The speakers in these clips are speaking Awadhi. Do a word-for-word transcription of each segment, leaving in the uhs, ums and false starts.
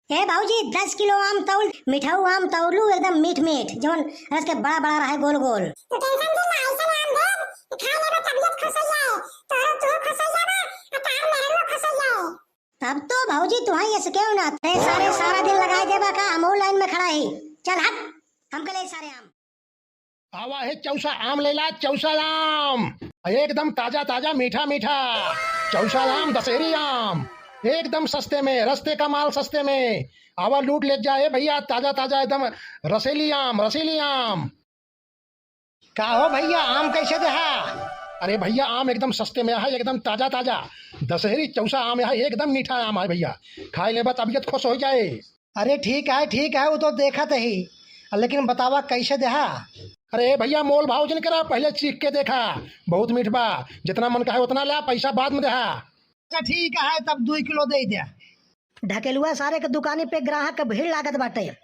ए भौजी, दस किलो आम तौल, मिठाऊ आम तौलू, एकदम मीठ मीठ, जवन रस के बड़ा बड़ा रहे, गोल गोल। तो टेंशन जिन ला, ऐसा आम दे, खा लेबा, तबियत खुश हो जाए, तोहरो तू खुश हो जाबा, आ तार मेहरो खुश हो जाए। तब तो भौजी तुहाई ऐसे क्यों ना, अरे सारे सारा दिन लगाए देबा का, हम लाइन में खड़ा ही। चल हट, हमके ले सारे आम। आवा है चौसा आम लेला, चौसा आम, एकदम ताजा ताजा, मीठा मीठा। चौसा आम, दशहरी आम, एकदम सस्ते में, रस्ते का माल सस्ते में। आवा लूट ले जाए भैया, ताजा ताजा एकदम रसेली आम, रसेली आम। का हो भैया, आम कैसे देहा? अरे भैया, आम एकदम सस्ते में है, एकदम ताजा ताजा। दशहरी चौसा आम है, एकदम मीठा आम है भैया, खाए लेबा तबियत खुश हो जाए। अरे ठीक है, ठीक है, वो तो देखत ही, लेकिन बतावा कैसे देहा? अरे भैया, मोल भाव जिन करा, पहले चीख के देखा, बहुत मीठ बा। जितना मन कहे उतना ला, पैसा बाद में देहा। अच्छा ठीक है, तब दुई किलो दे दे। ढकेलुआ सारे के दुकानी पे ग्राहक के भीड़ लागत बाटे,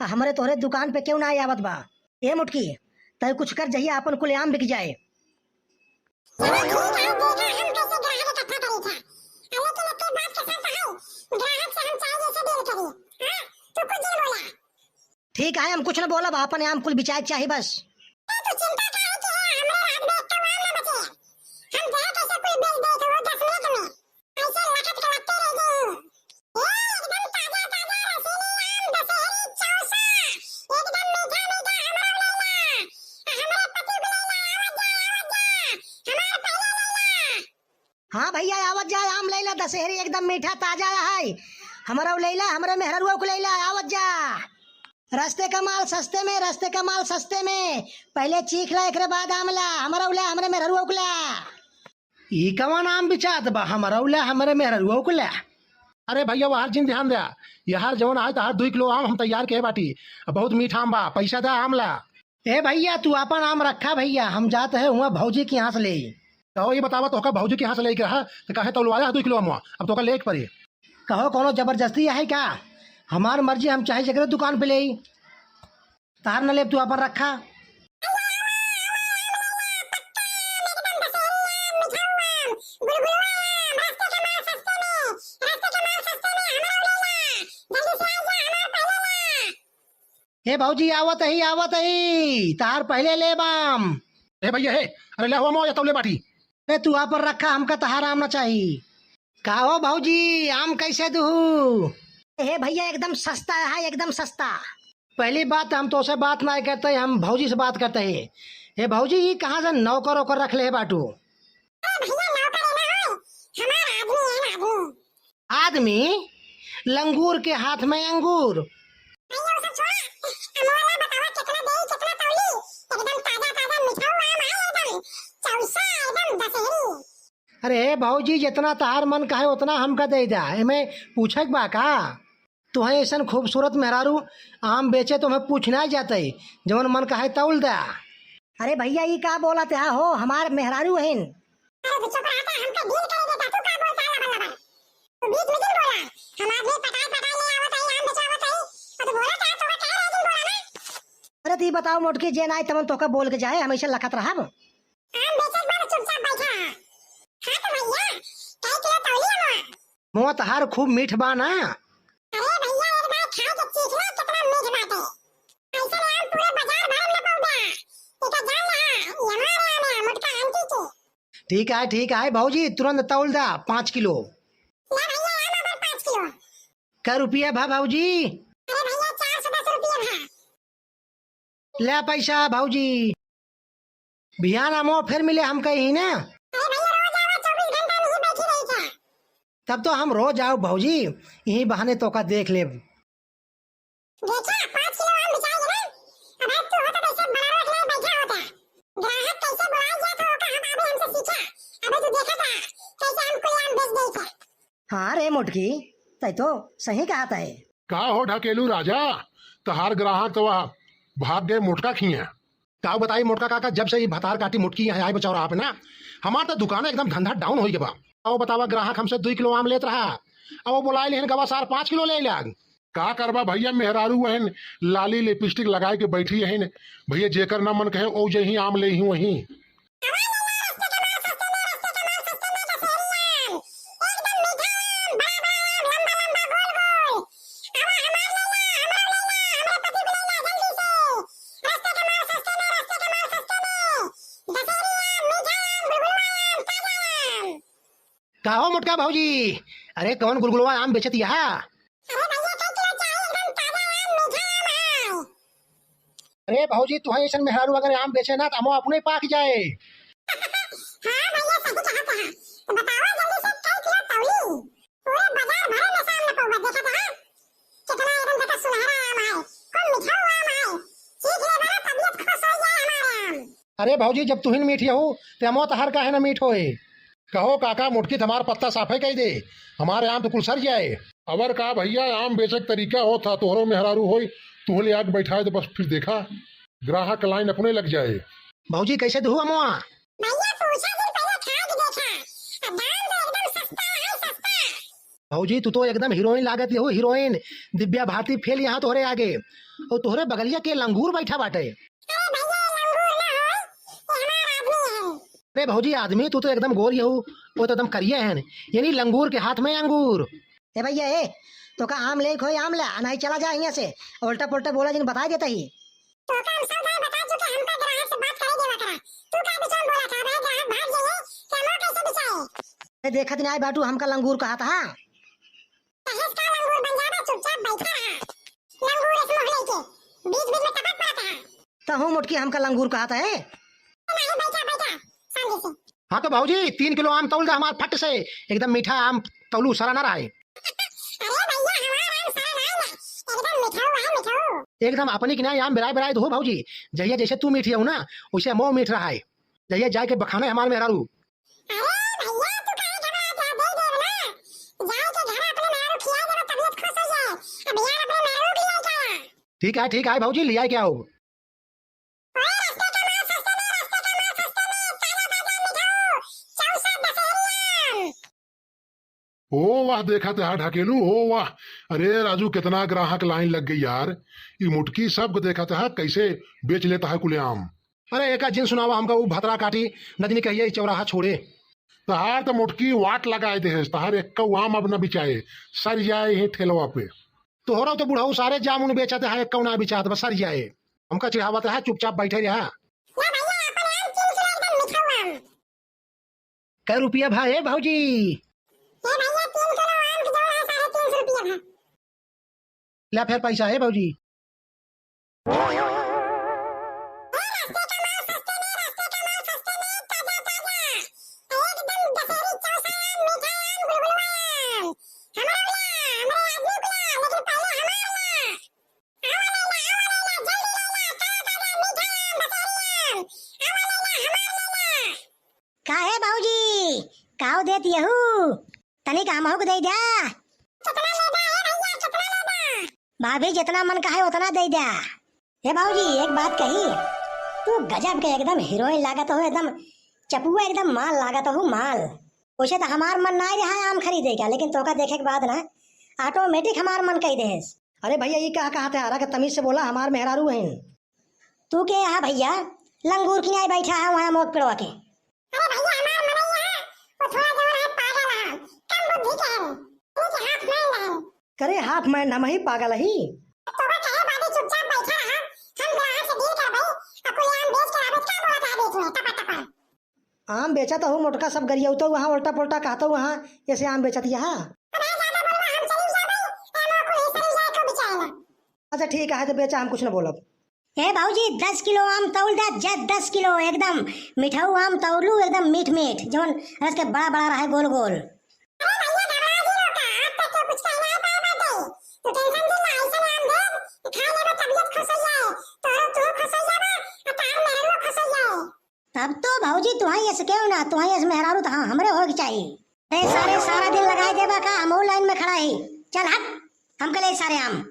आ हमरे तोहरे दुकान पे क्यों ना आवत बा? ए मोटकी, तय कुछ कर, जहिया आपन कुल आम बिक जाए। चलो ठीक है, देखा हम कैसे ग्राहक इकट्ठा करी था। अरे तू लोग के बात के साथ है, ग्राहक से हम चाहे जैसे डील करी। हाँ, तू कुछ जिन बोला। ठीक है, हम कुछ न बोलब, आपन आम कुल बिचाए के चाही बस। ए, तू चिंता काहे की है? हमरे राज में एक ठो आम ना बचे। हम देह कैसे कुल बेच दे तो वो दस मिनट में। ऐसे लखत के लगते रह गई। ए, एकदम ताजा ताजा रसीली आम दशहरी चौसा, एकदम मीठा मीठा, हमरा लैला, आ हमरे पति को लैला, आवत जा, आवत जा, हमार पहले लैला। हाँ भैया, आवत जा, आम लैला, दशहरी एकदम मीठा ताजा है, हमरा लैला, हमरे मेहररुआ को लैला, आवत जा। रस्ते का माल सस्ते में, रस्ते का माल सस्ते में, पहले चीख ला, एकरे बाद आम ला, हमरा ला, हमरे मेहररुआ को ला। ई कवन आम बिचात बा? हमरौ ला, हमरे मेहररुओ को ला। अरे भैया, वहार जिन ध्यान द्या, यहार जवन आए तहार दुई किलो आम हम तैयार किहे बाटी। अब बहुत मीठ आम बा, पैसा द्या आम ला। ए भैया, तू आपन आम रखा भैया, हम जात है हुआ भौजी के यहाँ से ले। कहो ये बतावा, तोहका भौजी के यहाँ से लेके रहा, तो काहे तौलवाया है दुई किलो आम? अब तोहका लेके पड़ी। कहो कौनो जबरदस्ती है का? हमार मर्जी, हम चाहे जकरे दुकान पे ले। तार न लेब, तू आपन रखा। हे भौजी, आवत ही, आवत ही, तार पहले लेब आम। हे भैया, हे, अरे ले हुआ मो या तौले बाटी। अरे तू आपन रखा, हमका तहार आम ना चाही। का हो भौजी, आम कैसे दुहू? हे भैया, एकदम सस्ता है, एकदम सस्ता। पहली बात, हम तोसे बात ना करते, हम भौजी से बात करते हैं। हे भौजी, ई कहाँ से नौकर ओकर रख ले बाटू? अरे भैया, नौकर ना हो, हमार आदमी है ना, आदमी। आदमी? लंगूर के हाथ में अंगूर। भैया, वो सब छोड़ा, अमोला बतावा, कितना देई, कितना तौली? एकदम ताजा, ताजा, मीठा आम है, एकदम चौसा, एकदम दशहरी। अरे भौजी, जितना तहार मन कहे उतना हमका दे द्या, एमे पूछे के बा का? तुहे ऐसन खूबसूरत मेहरारू आम बेचे, तुम्हें पूछ ना जाते, जवन मन कहे तौल द्या। अरे भैया, ई का बोलत है हो, हमार मेहरारू हइन। अरे तू चुप रहा, हमका डील करे देता, तू का बोलता लबर लबर? तू बीच में जिन बोला, हम आदमी पटाई पटाई ले आवत है, आम बेचावत है, और तू बोला क्या, तू कह रहे जिन बोला ना? अरे तू ई बताओ मोटकी, जे ना आई तवन तोका बोल के जाए, हम ऐसे लखत रहब? आम बेचे के बाद चुपचाप बैठा रहा। हाँ तो भैया, कई किलो तौली अमवा? मुआ तहार खूब मीठ बा ना। अरे भैया, एक बार खा के चीख लो, कितना मीठ बाटे। ऐसे आम पूरे बाजार भर में पौधा। ई तो जान रहा, ये हमारे आम है, मोटका आंटी के। ठीक है, ठीक है भौजी, तुरंत तौल द्या पाँच किलो। ला भैया, आम अबर पाँच किलो। कै रुपया भा भौजी? अरे भैया, चार सौ दस रुपया भा। ले पैसा भौजी। बिहान हमो फिर मिले हम कहीं ना। अरे भैया, रोज आवा, चौबीस घंटा में ही बैठी रही क्या? तब तो हम रोज आउब भौजी, यही बहाने तोका देख लेब। देखा, पाँच किलो आम बिचाई ना। अब आज तू होता तो इसे बड़ा रोड में बैठा होता। ग्राहक कैसे बुलाया जाता होगा, हम अभी हमसे सीखा। अबे तू देखा था, कैसे हम कोई आम बेच दे क्या? हाँ रे मोटकी, तै तो सही कहा तै। का हो ढकेलू राजा, तहार ग्राहक तो वह भाग गए मोटका खिया। का बताई मोटका काका, जब से ई भतार काटी मोटकी यहाँ आए बचाओ रहा पे ना, हमार तो दुकान एकदम धंधा down हो गया बा। अब बतावा, ग्राहक हमसे दुई किलो आम लेत रहा, अब वो बुलाए लेहन गवा सार पाँच किलो ले लाग। का करबा भैया, मेहरारू वहन लाली लिपस्टिक लगाए के बैठी हन। भैया जेकर ना मन कहे ओ जही आम ले ही वही। एकदम मीठा आम, बड़ा बड़ा आम, लंबा लंबा, गोल गोल। आवा, आहो मोटका भौजी, अरे कौन गुलगुलवा आम बेचत यहाँ? अरे भैया, कई किलो चाहिए, एकदम ताजा आम, मीठा आम है। अरे भौजी, तुहई ऐसन मेहरारू अगर आम बेचे ना, तो अमवा अपने पाक जाए। हाँ भैया, सही कहा, कहा। तो बतावा जल्दी से, कई किलो तौली? पूरे बाजार भरे में सामने पौवा देखत है। कितना एकदम देखा सुनहरा आम है, खूब मीठा आम है। चीख ले बड़ा, तबीयत खुश हो जाए हमारे आम। अरे भौजी, जब तुहिन मीठी हो, तो अमवा तहार काहे ना मीठ होए? कहो काका, मोटकी त हमार पत्ता साफे कई दे, हमारे आम तो कुल सर जाए। अबर का भैया, आम बेचे के तरीका होत ह, तोहरो मेहरारू होई, तुहले आके बैठाए दे, बस फिर देखा, ग्राहक लाइन अपने लग जाए। भौजी, कैसे दुहू अमवा? भैया, पूछा दिन पहले खा के देखा, अब दाम तो एकदम सस्ता है, सस्ता। भौजी, तू तो एकदम हीरोइन लागत हो, हीरोइन। दिव्या भारती फेल यहाँ तोहरे आगे, और तोहरे बगलिया के लंगूर बैठा बाटे। अरे भैया, ये लंगूर ना हो, ये हमार आदमी है। अरे भौजी, आदमी तू तो एकदम गोरी हो, वो तो एकदम करिया है, यानी लंगूर के हाथ में अंगूर। ए भैया, ए, तोका आम लेक होई आम ला, नहीं चला जा यहाँ से, उल्टा पुल्टा बोला जिन बताई देता ही। तोका हम सब दाई बता चुके, हमका ग्राहक से बात करे देवा करा। तू का बिचार बोला था, भाई ग्राहक भाग जाइए, कि हम कैसे बिचाए? ए, देखत नहीं बाटू, हमका लंगूर कहा था। कहेस का लंगूर बन जाबा, चुपचाप बैठा रहा। लंगूर इस मोहल्ले के बीच बीच में टपक पड़ता है। तहूँ मोटकी हमका लंगूर कहत है? नहीं, बैठा, बैठा, शांति से। हाँ तो भौजी, तीन किलो आम तौल दे हमार फट से, एकदम मीठा आम तौलू, सरा ना रहे। अरे भैया, हमार आम सरा ना है, एकदम मीठा हुआ है, मीठा। एकदम अपनी किनारे आम बिराए बिराए दो भौजी, जहिया जैसे तू मीठी हो ना, वैसे अमो मीठ रहा है। जहिया जाए के बखाने हमार मेहरारू। अरे भैया, तू काहे घबरात है? दे देब ना। जाए के घर अपने मेहरारू खिया देबा, तबीयत खुश हो जाए। अब यार अपने मेहरारू के लिए क्या? ठीक है, ठीक है भौजी, ले आए क्या हो? ओए, रास्ते का माल सस्ते में, रास्ते का माल सस्ते में, ताजा ताजा मिठाऊ, चौसा दशहरी आम। ओ वाह, देखत हा ढकेलू, ओ वाह। अरे राजू, कितना ग्राहक लाइन लग गई यार। ई मुटकी सबको देखत हा, कैसे बेच लेता है कुल आम। अरे एका जिन सुनावा हमका, ऊ भतरा काटी, नदिनी कहिए, ई चौराहा छोड़े। तहार तो मोटकी वाट लगाए दे है, तहार एक्कौ आम अब न बिचाए, सर जाए ही ठेलवा पे। तोहरा तो बुढ़ऊ सारे जामुन बेचत है, एक्कौ ना बिचात, बस सर जाए। हमका चिढ़ावत है, चुपचाप बैठे रहा। ला भैया, अपन आम तीन किलो एकदम मीठा आम। कै रुपया भा ए भौजी? ए भैया, तीन किलो आम के जौन है, साढ़े तीन सौ रुपया भा। ला फिर पैसा ए भौजी। ए, रास्ते का माल सस्ते में, रास्ते का माल सस्ते में, ताजा, ताजा। एकदम दशहरी चौसा आम, मीठा आम, गुलगुलवा आम। हमारा ला, हमारे आदमी को ला, लेकिन पहले हमारा ला। आवा ले ला, आवा ले ला, जल्दी ले ला, ताजा, ताजा, मीठा आम, दशहरी आम। आवा ले ला, हमारा ले ला। काहे भौजी, काव देत यहू? तनिक हमहू के दे द्या। कितना लेबा ए भैया, कितना लेबा? भाभी, जितना मन कहे उतना दे द्या। हे भौजी, एक बात कही, तू गजब के एकदम हीरोइन लागत हो, एकदम चपुआ, एकदम माल लागत हो, माल। वैसे तो हमार मन ना रहा है आम खरीदे का, लेकिन तोका देखे के बाद ना automatic हमार मन कही देस। अरे भैया, ये कहा, कहा थे, आरा के तमीज से बोला, हमार मेहरारू हैं। तू के यहाँ भैया लंगूर की नहीं बैठा है वहाँ मोक पेड़वा के? अरे भैया, हमार मनई है, वो थोड़ा जवन है पागल है, कम बुद्धि के है, यानी कि half mind है। करे half mind हम ही पागल ही। तो वो कहे बादी चुपचाप बैठा रहा, हम ग्राहक से deal करबई, और कुल आम बेच के आवे, का बोलत है बीच में, टपर टपर। आम बेचत हो मोटका सब गरियौतो वहाँ उल्टा पुल्टा कहतो वहाँ, ऐसे आम बेचत यहाँ। अब ज्यादा बोलबा, हम चली जाबई, आम कुल ही सरी जाए को बिचाएला। अच्छा ठीक है, तो बेचा, हम कुछ न बोलब। ए भौजी, दस किलो आम तौल दे, जे दस किलो एकदम मिठाऊ आम तौलू, एकदम मीठ मीठ, जौन रस के बड़ा बड़ा रहे, गोल गोल। अरे भैया, घबरा जिन का, आज तक के कुछ कहना है पाए बाटे। तू tension जिन ला, ऐसा आम दे, कि खा लेबा, तबीयत खुश हो जाए, तोरो तू खुश हो जाबा, और तार मेहरुआ खुश हो जाए। तब तो भौजी तुहाई ऐसे क्यों ना, तुहाई ऐसे मेहरारू तो हाँ, हमरे होए के चाहिए। अरे सारे, सारा दिन लगाए देबा का, हम line में खड़ा ही। चल हट, हम के ले सारे आम।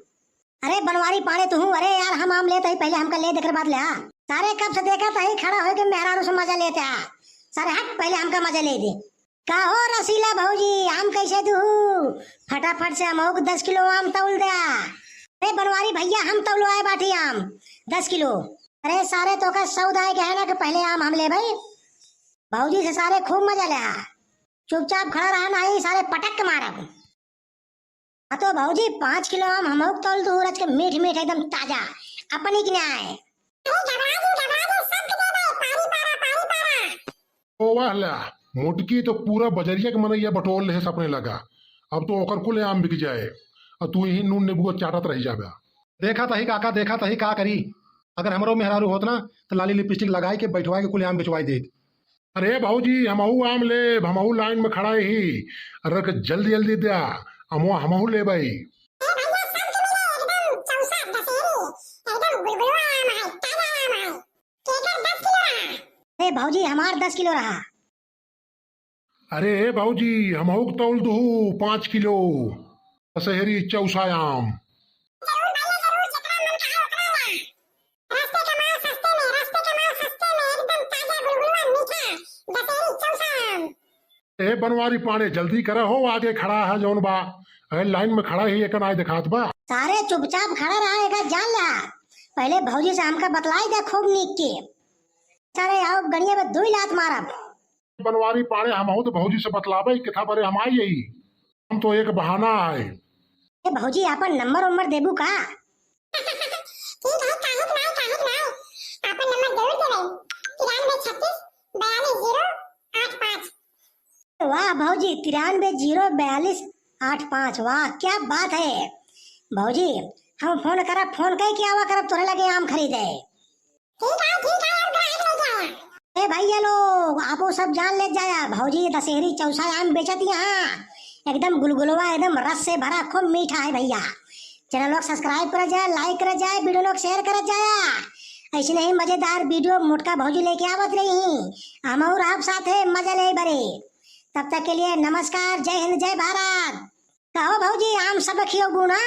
अरे बनवारी पाड़े तू हूँ, अरे यार हम आम लेत ही, पहले हमका ले देकर बाद ले आ। सारे कब से देखत ही खड़ा होके मेहरारू से मजा लेत हा। सारे हट, पहले हमका मजा ले दे। का हो रसीला भौजी, आम कैसे दुहू? फटाफट से हमहू के दस किलो आम तौल द्या। अरे बनवारी भैया, हम तौलवाए बाटी आम दस किलो। अरे सारे तोका सौदा है कहना कि पहले आम हम लेबे। भौजी से सारे खूब मजा ले। चुपचाप खड़ा रहा, नहीं सारे पटक के मारब। हाँ तो भौजी, पाँच किलो आम हमहू के तौल दू, रच के मीठ मीठ एकदम ताजा, अपनी के न्याय। अरे घबरा जिन, घबरा जिन, सबके देबे, पारी पारा, पारी पारा। ओ वाह ला, मोटकी तो पूरा बजरिया के मनइया बटोर लेहे सपने लगा। अब तो ओकर कुल आम बिक जाए, अउर तू यही नून नेबुआ चाटत रह जाबा। देखा तही काका, देखा तही का करी। अगर हमरो मेहरारू होत ना, तो लाली लिपस्टिक लगाई के बैठवाई के कुल आम बेचवाई देत। अरे भौजी, हमहू आम लेब, हमहू लाइन में खड़ा ही। अरे के जल्दी जल्दी द्या, अमवा हमहू लेबै। ए भैया, सब के मिले एकदम चौसा दशहरी, एकदम गुलगुलवा आम है, ताजा आम है। केकर दस किलो रहा? अरे भौजी, हमार दस किलो रहा। अरे ए भौजी, हमहू के तौल दुहू पाँच किलो दशहरी चौसा आम। जरूर भैया, जरूर, जेकरा मन कहा ओकरा ला। रस्ते का माल सस्ते में, रस्ते का माल सस्ते में, एकदम ताजा गुलगुलवा मीठा दशहरी चौसा आम। ए बनवारी पांड़े, जल्दी करा हो, आगे खड़ा है जौन बा, ए लाइन में खड़ा ही, एका नाई देखात बा। सारे चुपचाप खड़ा रहा, एका जान ला। पहले भौजी से हमका बतलाई दे खूब नीक के। सारे आओ गड़िया में दुई लात मारब। बनवारी पांड़े, हमहू तो भौजी से बतलाबे, किथा बरे हम आई यही। हम तो एक बहाना है। ए भौजी, आपन नंबर उम्बर देबू का? ठीक है, काहे के नाई, काहे के नाई। आपन नंबर जरूर देबे। तिरानबे छत्तीस बयालीस जीरो आठ पाँच। वाह भौजी, तिरानबे जीरो बयालीस आठ पाँच, वाह, क्या बात है। भौजी, हम फोन करब, फोन कई के आवा करब तोरे लगे आम खरीदे। ठीक है, ठीक है, हम ग्राहक लेके आया। ए भैया लोग, आपो सब जान ले जाया, भौजी दशहरी चौसा आम बेचत यहाँ, एकदम गुलगुलवा, एकदम रस से भरा, खूब मीठा है भैया। चैनल लोग सब्सक्राइब करा जाए, लाइक करा जाए, वीडियो लोग शेयर करा जाए। ऐसे नहीं मजेदार वीडियो मोटका भौजी लेके आवत रही, हम और आप साथ है मजा ले बरे। तब तक के लिए नमस्कार, जय हिंद, जय भारत। कहो भौजी, आम सब खियोबू ना?